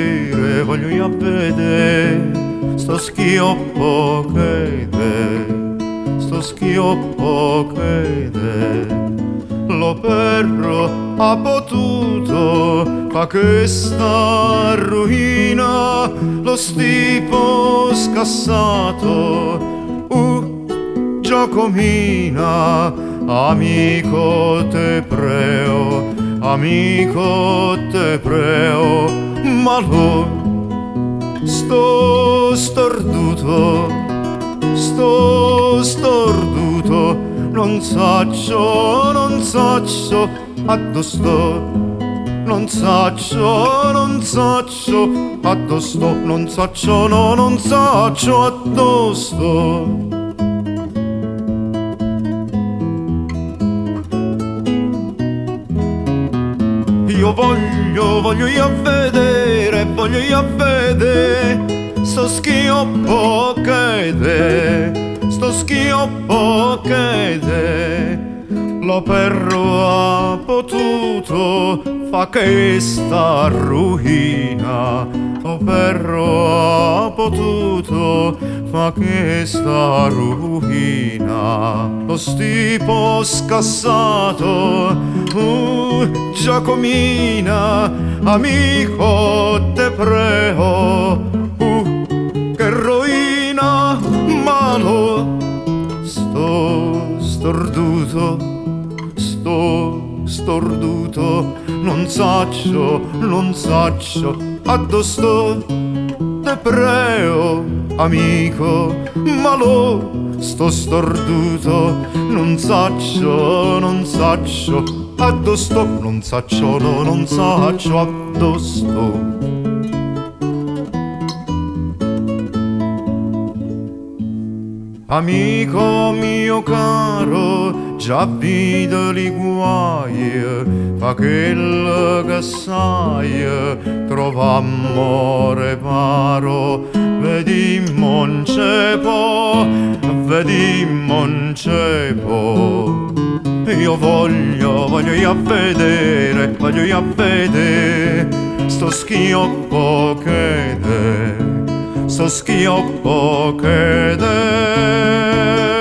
vedere, voglio io a vedere sto schioppo che è, sto schioppo che è. Lo perro ha potuto fa questa ruina, lo stipo scassato, Giacomina, amico te preo, amico te preo, ma lo sto storduto, sto storduto, non saccio, non saccio addo sto, non saccio, non saccio addo sto, non saccio, no, non saccio addo sto. Io voglio, voglio io a vedere, voglio io a vedere sto schioppo che è, sto schioppo che è. Lo perro ha potuto fa questa ruina, lo perro ha potuto fa questa ruina. Lo stipo scassato, Giacomina, amico te prego, che roina, malo, sto storduto, sto storduto, non saccio, non saccio, addo sto, te prego, amico, ma lo sto storduto, non saccio, non saccio, addo sto, non saccio, no, non saccio, addo sto. Amico mio caro, già vedo li guai, fa quel che sai, trovammo reparo, vedimmo non c'è po', vedimmo non c'è po'. Io voglio, voglio io a vedere, voglio io a vedere sto schioppo che è, sto schioppo che è.